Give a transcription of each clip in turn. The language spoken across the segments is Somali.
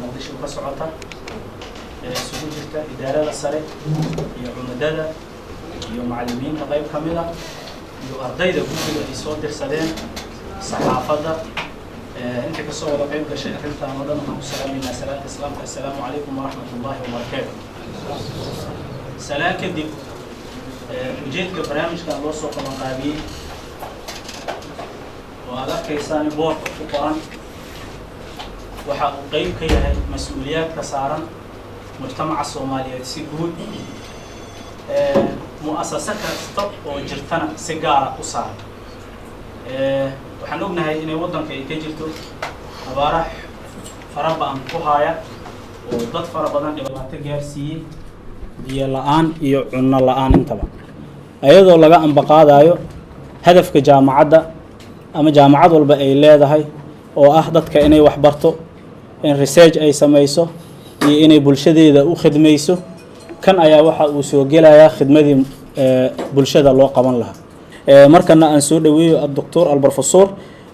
Muqdisho ka socota ee isugu jirta idaarada sare iyo cumadada iyo macallimiinta qayb ka mid ah iyo ardayda guddiga ay soo dirsadeen, saxaafadda inta kasoo wada qayb gashay arrintan oo dhan, waxaan ku salaamaynaa salaanta Islaamka: assalaamu calaykum waraxmat ullaahi wabarakaatu. Salaan kadib, ujeedka barnaamijkan loo soo qabanqaabiyey oo aad arkaysaan boorka ku qoran waxa uu qeyb ka yahay mas-uuliyaadka saaran mujtamaca Soomaaliyeed si guud, mu'asase kasta oo jirtana si gaara u saaran. Waxaan ognahay inay waddanka ay ka jirto abaara fara ba-an ku haaya oo dad fara badan dhibaato gaarsiiyey, biyo la-aan iyo cunno la-aan intaba. Ayadoo laga ambaqaadayo hadafka jaamacadda ama jaamacad walba ay leedahay oo ah dadka inay wax barto, in research ay samayso iyo inay bulshadeeda u khidmayso, kan ayaa waxa uu soo gelayaa khidmadii bulshada loo qaban lahaa. Markana aan soo dhaweeyo الدكتور البروفيسور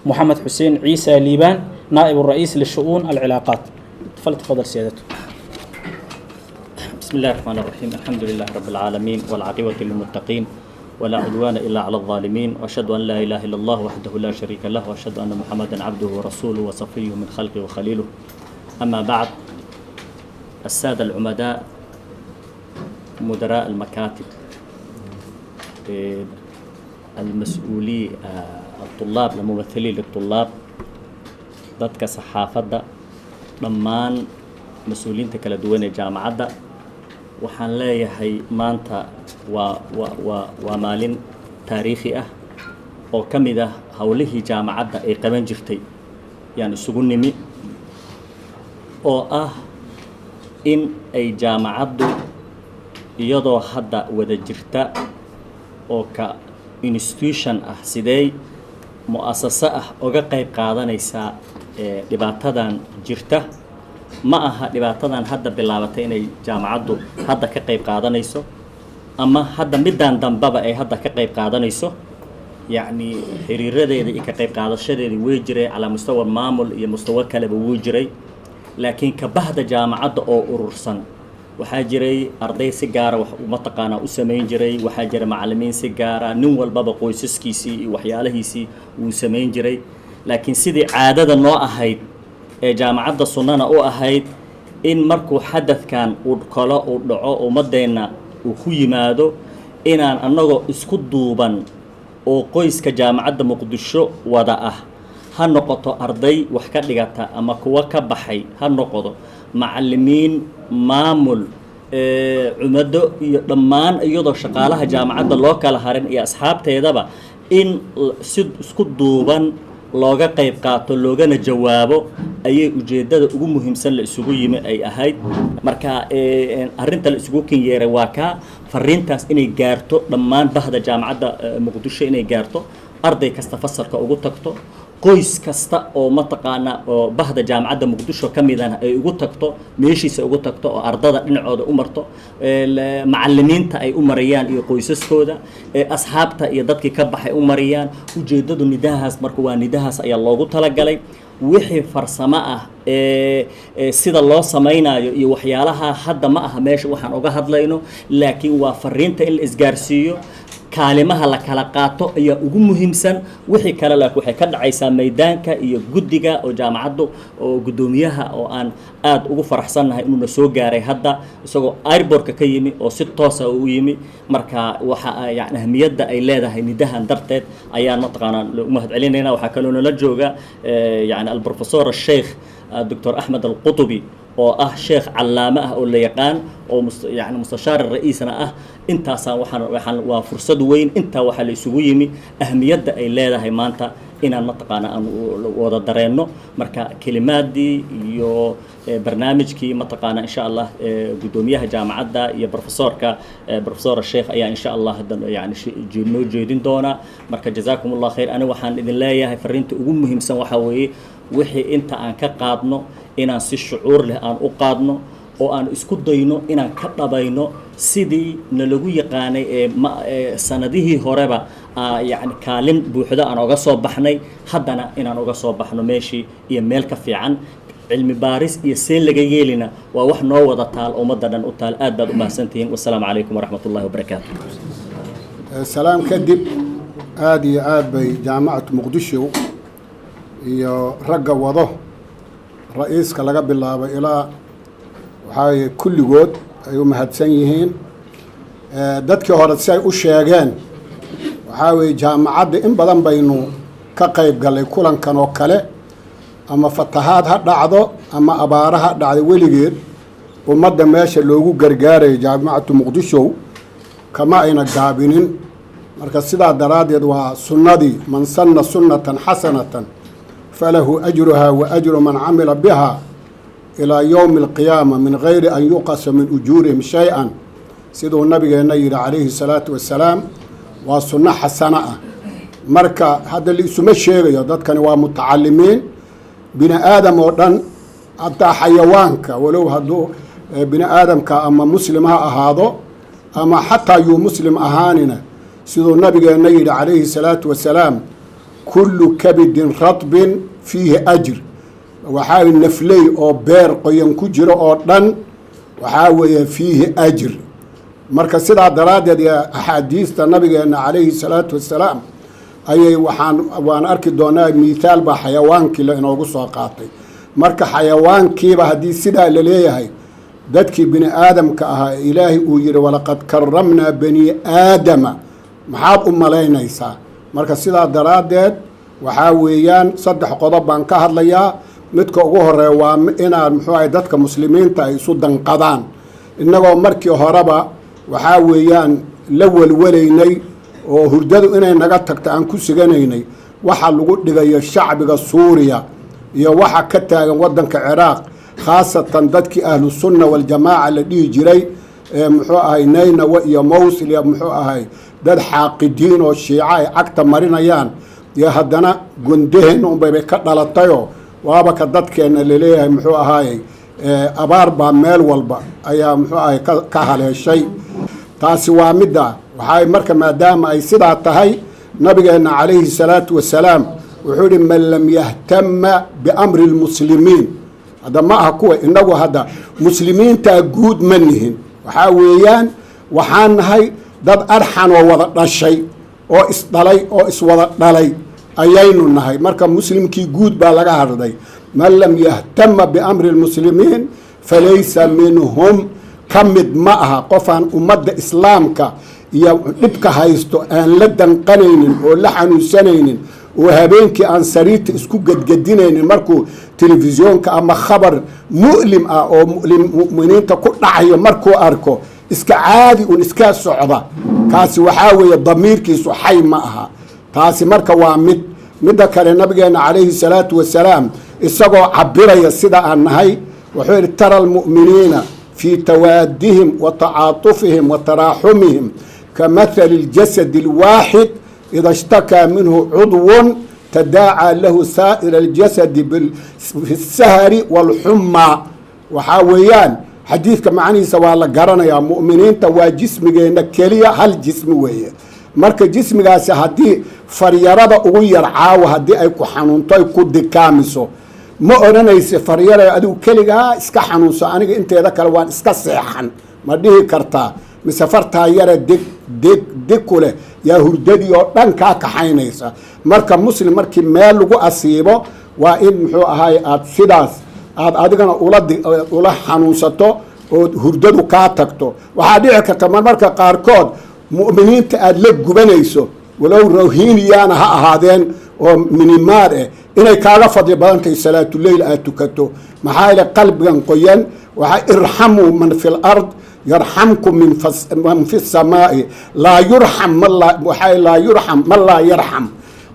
محمد حسين عيسى ليبان، نائب الرئيس للشؤون العلاقات. فلتفضل سيادته. بسم الله الرحمن الرحيم، الحمد لله رب العالمين، والعاقبة للمتقين، ولا عدوان إلا على الظالمين، وأشهد أن لا إله إلا الله وحده لا شريك له، وأشهد أن محمدا عبده ورسوله وصفيه من خلقه وخليله. أما بعد، السادة العمداء، مدراء المكاتب، المسؤولي الطلاب، الممثلين للطلاب، dadka saxaafadda, dhammaan mas-uuliyiinta kala duwan ee jaamacadda, waxaan leeyahay maanta waa maalin taariikhi ah oo ka mid ah howlihii jaamacadda ay qaban jirtay yaan isugu nimi, oo ah in ay jaamacaddu iyadoo hadda wada jirta oo ka institution ah sidee mu'asaso ah uga qayb qaadanaysaa dhibaatadan jirta. Ma aha dhibaatadan hadda bilaabatay inay jaamacaddu hadda ka qayb qaadanayso ama hadda middan dambaba ay hadda ka qayb qaadanayso. Yacni xiriiradeeda iyo ka qayb qaadashadeeda way jiray, calaa mustawa maamul iyo mustawo kaleba wuu jiray, laakiin ka bahda jaamacadda oo urursan waxaa jiray arday si gaara wax mataqaanaa u samayn jiray, waxaa jira macallimiin si gaara, nin walbaba qoysaskiisii iyo waxyaalahiisii wuu samayn jiray. Laakiin sidii caadada noo ahayd ee jaamacadda sunnana u ahayd in markuu xadadkan uu kalo uu dhaco, ummaddeenna uu ku yimaado, inaan annagoo isku duuban oo qoyska Jaamacadda Muqdisho wada ah, ha noqoto arday wax ka dhigata ama kuwa ka baxay, ha noqdo macallimiin, maamul, cumado iyo dhammaan, iyadoo shaqaalaha jaamacadda loo kala harin iyo asxaabteedaba, in si isku duuban looga qayb qaato loogana jawaabo ayay ujeeddada ugu muhiimsan la isugu yimi ay ahayd. Marka arrinta la isugu kin yeeray waa kaa fariintaas inay gaarto dhammaan bahda Jaamacadda Muqdisho, inay gaarto arday kasta, fasalka ugu tagto, qoys kasta oo mataqaanaa oo bahda Jaamacadda Muqdisho ka midana ay ugu tagto meeshiisa ugu tagto, oo ardada dhinacooda u marto, macallimiinta ay u marayaan iyo qoysaskooda, asxaabta iyo dadkii ka baxay u marayaan. Ujeeddadu nidahaas marka waa nidahaas ayaa loogu talagalay. Wixii farsamo ah ee sida loo samaynayo iyo waxyaalaha hadda ma aha meesha waxaan uga hadlayno, laakiin waa fariinta in la isgaarsiiyo, kaalimaha la kala qaato ayaa ugu muhiimsan. Wixii kale laakiin waxay ka dhacaysaa maydaanka iyo guddiga oo jaamacaddu oo guddoomiyaha oo aan aad ugu faraxsannahay inuuna soo gaaray hadda isagoo airportka ka yimi oo si toosa u yimi. Marka waxa yani ahmiyadda ay leedahay nidahan darteed ayaan mataqaanaa u mahadcelinayna. Waxaa kaloo nala jooga yani البروفيسور الشيخ الدكتور أحمد القطبي oo ah sheekh callaame ah oo la yaqaan oo yani mustashaar ra'iisna ah. Intaasaan waxaan waa fursad weyn. Intaa waxaa la isugu yimi ahmiyadda ay leedahay maanta inaan mataqaana aan wada dareenno. Marka kelimaadii iyo barnaamijkii mataqaana insha Allah guddoomiyaha jaamacadda iyo profesorka, professor sheekh ayaa insha Allah yani noo jeedin doona. Marka جزاكم الله خير. Ani waxaan idin leeyahay fariinta ugu muhiimsan waxaa weeye wixii inta aan ka qaadno inaan si shucuur leh aan u qaadno oo aan isku dayno inaan ka dhabayno sidii nalagu yaqaanay ee ma sanadihii horeba, yacni kaalin buuxda aan oga soo baxnay, haddana inaan uga soo baxno meeshii iyo meel ka fiican. Cilmi baaris iyo see laga yeelina waa wax noo wada taal, ummadda dhan u taal. Aad baad u mahadsantihiin. Wasalaamu calaykum waraxmat ullahi wabarakaatu. Salaam kadib, aada iyo aad bay Jaamacatu Muqdisho iyo ragga wado, ra-iiska laga bilaabo ilaa waxaa, kulligood ay u mahadsan yihiin. Dadkii hore si ay u sheegeen, waxaa weeye jaamacadda in badan baynu ka qayb gallay kulankan oo kale, ama fatahaad ha dhacdo ama abaaro ha dhacdo, weligeed ummadda meesha loogu gargaarayo Jaamacatu Muqdisho kama ayna gaabinin. Marka sidaa daraaddeed waa sunnadii: man sanna sunnatan xasanatan falahu ajruha wa ajru man camila biha ilaa yowmi alqiyaama min gayri an yuqasa min ujuurihim shay-an, siduu nabigeenna yidhi calayhi salaatu wassalaam. Waa sunno xasano ah. Marka hadda laisuma sheegayo, dadkani waa mutacalimiin, bini aadam oo dhan, hataa xayawaanka, walow hadduu bini aadamka ama muslim ha ahaado ama xataa yuu muslim ahaanina, siduu nabigeenna yidhi calayhi salaatu wasalaam: kullu kabidin ratbin fiihi ajr. Waxaa nafley oo beer qoyan ku jiro oo dhan waxaa weeye fiihi ajr. Marka sidaa daraaddeed iyo axaadiista nabigeenna calayhi salaatu wasalaam ayay waxaan waan arki doonaa, miithaal baa xayawaankii la inoogu soo qaatay. Marka xayawaankiiba haddii sidaa la leeyahay, dadkii bini aadamka ahaa, Ilaahay uu yihi: walaqad karamnaa bani aadama, maxaad u malaynaysaa? Marka sidaa daraaddeed waxaa weeyaan saddex qodob baan ka hadlayaa. Midka ugu horeeya waa inaan, muxuu ahay, dadka muslimiinta ay isu danqadaan. Innagoo markii horeba waxaa weeyaan la welwelaynay oo hurdadu inay naga tagto aan ku siganaynay waxa lagu dhigayo shacbiga Suuriya iyo waxa ka taagan waddanka Ciraaq, khaasatan dadkii Ahlu Sunna Waljamaaca la dhihi jiray ee, muxuu ahay, Naynawa iyo Mowsil iyo, muxuu ahay, dad xaaqidiin oo Shiico ay cagta marinayaan, iyo haddana gondaheenna unbaybay ka dhalatayoo waaba ka dadkeenna laleeyahay, muxuu ahaayey, abaar baa meel walba ayaa, muxuu ahay, ka haleeshay. Taasi waa midda. Waxaa marka maadaama ay sidaa tahay, nabigeenna calayhi salaatu wasalaam wuxuu yihi: man lam yahtama biamri lmuslimiin. Hadda ma aha kuwa inagu hadda muslimiintaa guud ma nihin. Waxaa weeyaan waxaan nahay dad arxan oo wada dhashay oo isdhalay oo iswada dhalay ayaynu nahay. Marka muslimkii guud baa laga hadlay. Man lam yahtama biamri lmuslimiin falaysa minhum, ka mid ma aha. Qofaan ummadda islaamka iyo dhibka haysto aan la danqanaynin oo la xanuunsanaynin oo habeenkii aan sariirta isku gedgedinaynin markuu telefisyoonka ama khabar mu'lim ah oo mu'miniinta ku dhacayo markuu arko, iska caadi un iska socda, kaasi waxaa weeye damiirkiisu xay ma aha. Taasi marka waa mid. Midda kale, nabigeena calayhi salaatu wasalaam isagoo cabiraya sida aan nahay wuxuu yihi: tara almu'miniina fii tawaadihim wa tacaatufihim wa taraaxumihim kamathali اljasadi اlwaaxid, ida ishtakaa minhu cudwun tadaacaa lahu saa'ira اljasadi bisahari wاlxumaa. Waxaa weeyaan xadiidka macnihiisa waa la garanayaa. Mu'miniinta waa jismigeenna keliya, hal jismi weeye. Marka jismigaasi haddii faryarada ugu yar caawa haddii ay ku xanuunto, ay ku dikaamiso, ma odhanaysa: faryara, adigu keligaa iska xanuunso, aniga inteeda kale waan iska seexan. Ma dhihi kartaa? Mise fartaa yara deg deg deg ku leh yaa hurdadii oo dhan kaa kaxaynaysa? Marka muslim markii meel lagu asiibo waa in, muxuu ahaay, aada sidaas aada adigana ula xanuunsato oo hurdadu kaa tagto. Waxaa dhici karta marmarka qaarkood mu'miniinta aada la gubanayso, walow rohiniyaana ha ahaadeen oo minimaad eh, inay kaaga fadli badan tahay salaatuleyl aad tukato. Maxaa yeele qalbigan qoyan waxaa: irxamuu man fi lard yarxamkum man fi samaai, laa yurxam man laa, waxaa laa yurxam man laa yarxam.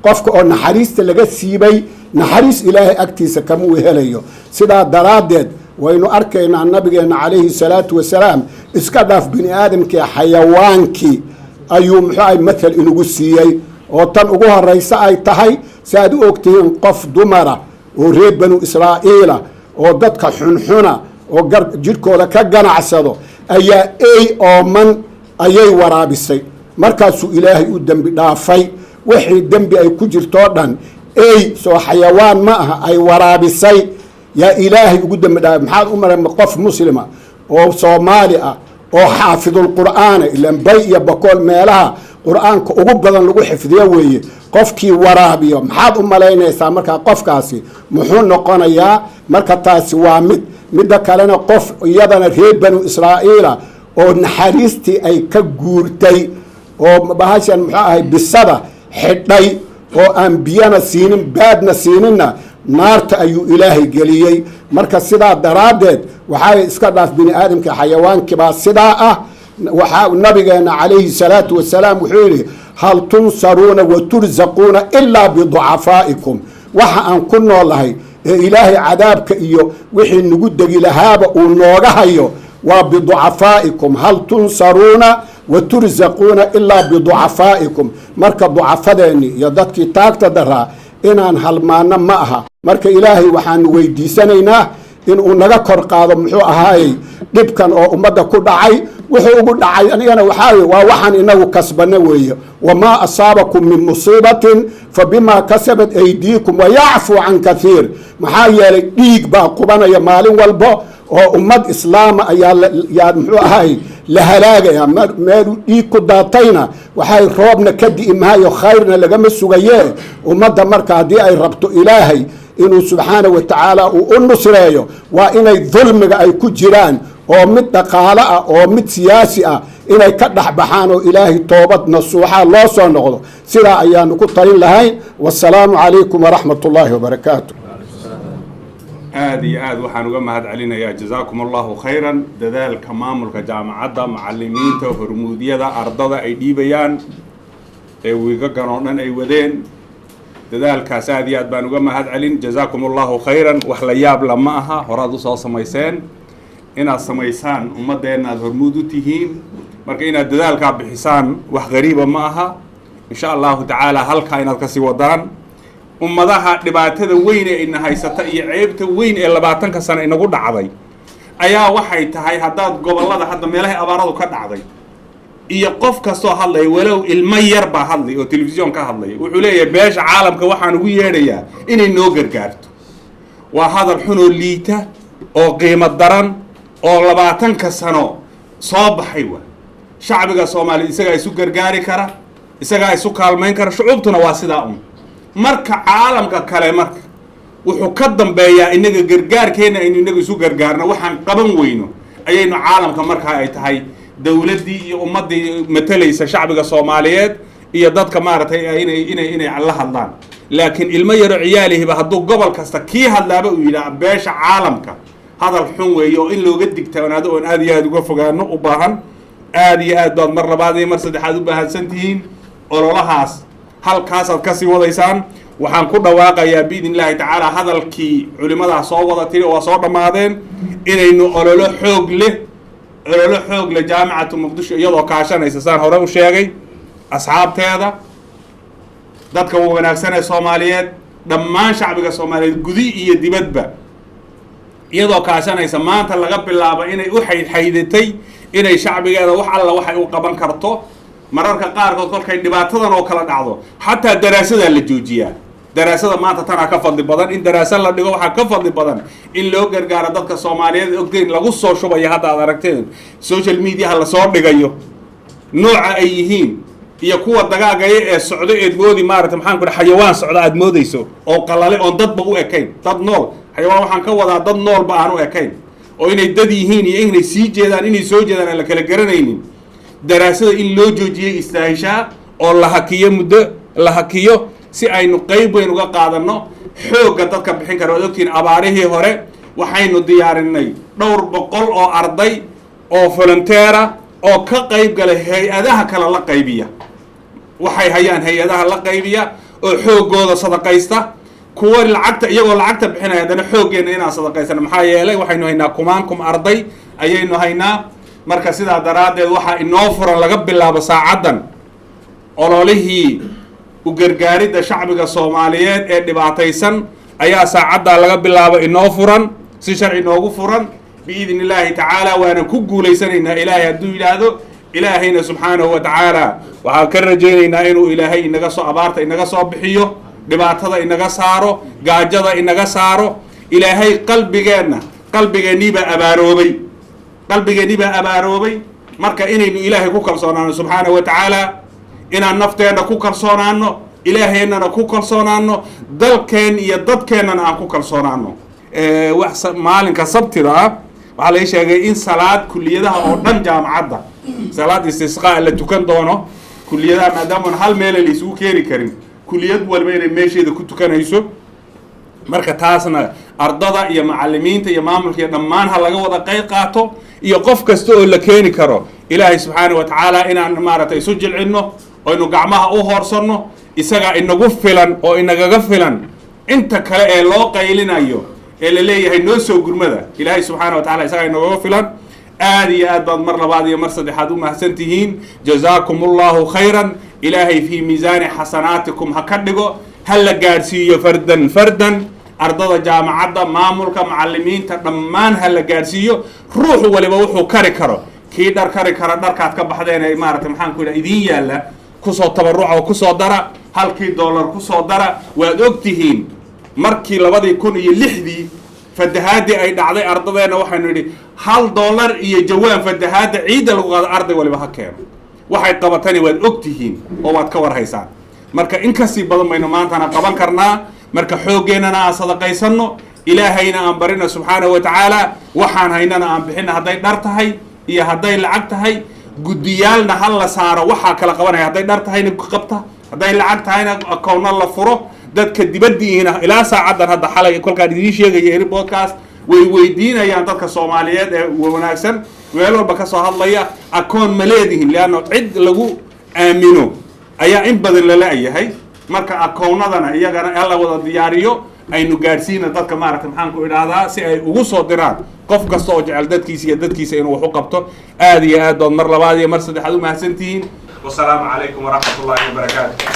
Qofka oo naxariista laga siibay, naxariis Ilaahay agtiisa kama uu helayo. Sidaa daraaddeed waynu arkaynaa nabigeenna calayhi salaatu wasalaam, iska dhaaf bini aadamkii, xayawaankii ayuu, muxuu ahay, mathal inugu siiyey, oo tan ugu horeysa ay tahay, si aad u ogtihiin, qof dumara oo reer Banu Israa'iila oo dadka xunxuna oo jidhkooda ka ganacsado ayaa ey ooman ayay waraabisay. Markaasuu Ilaahay u dembi dhaafay wixii dembi ay ku jirtoo dhan. Ey soo xayawaan ma aha ay waraabisay? Yaa Ilaahay ugu dembi dhaafay. Maxaad u maray qof muslima oo Soomaali ah oo xaafidulqur'aana, ilan Bay iyo Bakool meelaha Qur-aanka ugu badan lagu xifdiyo weeye, qofkii waraabiyo, maxaad u malaynaysaa markaa qofkaasi muxuu noqonayaa? Marka taasi waa mid. Midda kalena, qof iyadana reer Banu Israa'iila oo naxariistii ay ka guurtay oo bahashan, muxuu ahay, bisada xidhay oo aan biyana siinin, baadna siininna, naarta ayuu Ilaahay geliyey. Marka sidaa daraaddeed waxaa iska dhaaf bini aadamka, xayawaankiibaa sidaa ah. Waxaa nabigeena calayhi salaatu wasalaam wuxuu yidhi: "Hal tunsaruuna wa tursaquuna ilaa biducafaa'ikum." Waxa aan ku noolahay ee Ilaahay cadaabka iyo wixii nagu degi lahaaba uu nooga hayo waa biducafaa'ikum. "Hal tunsaruuna wa tursaquuna ilaa biducafaa'ikum." Marka ducafadeenni iyo dadkii taagta daraa inaan halmaano ma aha. Marka Ilaahay waxaanu weydiisanaynaa inuu naga kor qaado, muxuu ahaayey, dhibkan oo ummadda ku dhacay. Wuxuu ugu dhacay anigana waxaa waa waxaan inagu kasbano weeye. "Wamaa asaabakum min musiibatin fabimaa kasabat aydiikum wayacfuu can kathiir." Maxaa yeelay, dhiig baa qubanaya maalin walbo oo ummad islaama ayaa yaa, muxuu ahaay, la halaagaya. Meeluu dhiig ku daatayna waxay roobna ka di'i maayo, khayrna lagama sugaye. Ummadda marka haddii ay rabto Ilaahay inuu subxaana wa tacaala uu u nusreeyo, waa inay dulmiga ay ku jiraan, oo mid dhaqaale ah oo mid siyaasi ah, inay ka dhex baxaan oo Ilaahay toobad nasuuxa loo soo noqdo. Sidaa ayaanu ku talin lahayn. Wasalaamu calaykum waraxmat ullaahi wabarakaatu. Aada iyo aad waxaan uga mahad celinayaa, jazaakum Allahu khayran, dadaalka maamulka jaamacadda, macalimiinta, hormuudyada, ardada ay dhiibayaan ee wiigagan oo dhan ay wadeen. Dadaalkaas aad iyo aad baan uga mahad celin. Jazaakum Allahu khayran. Wax la yaab la ma aha, horaad usoo samayseen. Inaad samaysaan, ummaddeenna aada hormuud u tihiin, marka inaad dadaalkaa bixisaan wax gariiba ma aha. Insha Allahu tacaala halkaa inaad kasii wadaan. Ummadaha dhibaatada weyn ee ina haysata iyo ceebta weyn ee 20-ka sano inagu dhacday ayaa waxay tahay, haddaad gobollada hadda meelahay abaaradu ka dhacday iyo qof kastoo hadlaya, walow ilmo yar baa hadlay oo telefisyon ka hadlaya, wuxuu leeyahay: "Beesha caalamka waxaan ugu yeedhayaa inay noo gargaarto." Waa hadal xun oo liita oo qiimo daran oo 20-ka sano soo baxay. Waa shacbiga Soomaaliya isagaa isu gargaari kara, isagaa isu kaalmayn kara. Shucuubtuna waa sidaa un. Marka caalamka kale marka wuxuu ka dambeeyaa inaga gargaarkeena aynu inaga isu gargaarno. Waxaan qaban weyno ayaynu caalamka markaa ay tahay dowladdii iyo ummaddii matalaysa shacbiga Soomaaliyeed iyo dadka maaragtay inay la hadlaan. Laakiin ilmo yaro ciyaalihiba hadduu gobol kasta kii hadlaaba uu yidhaha beesha caalamka, hadal xun weeye oo in looga digtoonaado oon aad iyo aada uga fogaano u baahan. Aad iyo aad baad mar labaad iyo mar saddexaad u baahadsan tihiin. Ololahaas halkaasaad kasii wadaysaan. Waxaan ku dhawaaqayaa biidn Illaahi tacaala, hadalkii culimadaa soo wada tiri waa soo dhammaadeen, inaynu ololo xoog leh, ololo xoog leh, Jaamicatu Muqdisho iyadoo kaashanaysa, saan hore u sheegay, asxaabteeda, dadka wanaagsan ee Soomaaliyeed, dhammaan shacbiga Soomaaliyeed gudi iyo dibadba iyadoo kaashanaysa, maanta laga bilaabo inay u xaydxaydatay inay shacbigeeda wax alla waxay u qaban karto. Mararka qaarkood kolkay dhibaatadan oo kala dhacdo, xataa daraasadaa la joojiyaa. Daraasada maanta tanaa ka fadli badan. In daraasa la dhigo waxaa ka fadli badan in loo gargaaro dadka Soomaaliyeed. Ogteen lagu soo shubayo hadda aad aragteen social mediaha lasoo dhigayo nooca ay yihiin iyo kuwa dagaagaya ee socdo eed moodi, maarata, maxaan ku dhaha, xayawaan socda aad moodayso oo qalale oon dadba u ekayn, dad nool, xayawaan waxaan ka wadaa dad noolba aan u ekayn, oo inay dad yihiin iyo inay sii jeedaan, inay soo jeedaan aan la kala garanaynin. Daraasada in loo joojiyey istaahishaa oo la hakiyo, muddo la hakiyo, si aynu qayb weyn uga qaadanno xoogga dadka bixin kara. Waad ogtihiin, abaarihii hore waxaynu diyaarinay dhowr boqol oo arday oo volunteer ah oo ka qayb galay, hay-adaha kale la qaybiya waxay hayaan, hay-adaha la qaybiya oo xooggooda sadaqaysta. Kuwa lacagta, iyagoo lacagta bixinaya, haddana xooggeenna inaan sadaqaysano. Maxaa yeelay, waxaynu haynaa kumaankum arday ayaynu haynaa. Marka sidaa daraaddeed waxaa inoo furan laga bilaabo saacaddan ololihii u gargaaridda shacbiga Soomaaliyeed ee dhibaataysan ayaa saacaddaa laga bilaabo inoo furan, si sharci inoogu furan biidni Illaahi tacaala. Waana ku guulaysanaynaa Ilaahay hadduu yidhaahdo. Ilaahayna subxaanahu wa tacaala waxaan ka rajaynaynaa inuu Ilaahay inaga soo abaarta inaga soo bixiyo, dhibaatada inaga saaro, gaajada inaga saaro. Ilaahay qalbigeenna, qalbigeenniibaa abaaroobay, qalbigeenniibaa abaaroobay. Marka inaynu Ilaahay ku kalsoonaano subxaana wa tacaala, inaan nafteenna ku kalsoonaano, Ilaahaynana ku kalsoonaano, dalkeen iyo dadkeennana aan ku kalsoonaano. Wax maalinka Sabtida ah waxaa laga sheegay in salaad kuliyadaha oo dhan jaamacadda salaad istisqaa la tukan doono kuliyadaha, maadaama hal meela la isugu keeni karin, kuliyad walba inay meesheeda ku tukanayso. Marka taasna ardada iyo macalimiinta iyo maamulka iyo dhammaan ha laga wada qayb qaato, iyo qof kasta oo la keeni karo. Ilaahay subxaana wa tacaala inaan maaragtay isu jilcinno, oynu gacmaha u hoorsanno, isagaa inagu filan oo inagaga filan inta kale ee loo qaylinayo ee la leeyahay noo soo gurmada. Ilaahay subxaana wa tacala isagaa inagaga filan. Aad iyo aad baad mar labaad iyo mar saddexaad u mahadsan tihiin. Jazaakum Allahu khayran. Ilaahay fii miisaani xasanaatikum ha ka dhigo. Ha la gaadhsiiyo fardan fardan ardada jaamacadda, maamulka, macalimiinta, dhammaan ha la gaadhsiiyo. Ruux waliba wuxuu kari karo, kii dhar kari kara, dharkaad ka baxdeen ee maaragtay, maxaan ku idhaha, idiin yaalla kusoo tabaruca oo kusoo dara, halkii dollar kusoo dara. Waad og tihiin markii 2006-dii fatahaadii ay dhacday, ardadeenna waxaynu yidhi $1 iyo jawaan fatahaadda ciidda lagu qaado arday waliba ha keeno. Waxay qabatani waad og tihiin oo waad ka warhaysaan. Marka in kasii badan baynu maantana qaban karnaa. Marka xooggeenana aan sadaqaysanno, Ilaahayna aan barino subxaanahu wa tacaala, waxaan haynana aan bixino, hadday dhar tahay iyo hadday lacag tahay. Guddiyaalna ha la saaro waxaa kala qabanaya, hadday dhar tahayna qabta, hadday lacag tahayna akoonna la furo. Dadka dibaddiihina ilaa saacaddan hadda xalay kolkaan idiin sheegaya reportkaas way weydiinayaan dadka Soomaaliyeed ee wanaagsan meel walba ka soo hadlaya, akoon ma leedihin? Leanno cid lagu aamino ayaa in badan lala-yahay. Marka akoonnadana iyagana hala wada diyaariyo, aynu gaadhsiina dadka, maaragtay, maxaan ku idhaahdaa, si ay ugu soo diraan qof kasta oo jecel dadkiisa iyo dadkiisa inuu wax u qabto. Aad iyo aad baad mar labaad iyo mar saddexaad u mahadsantihiin. Wasalaamu calaykum waraxmat ullaahi wabarakaatu.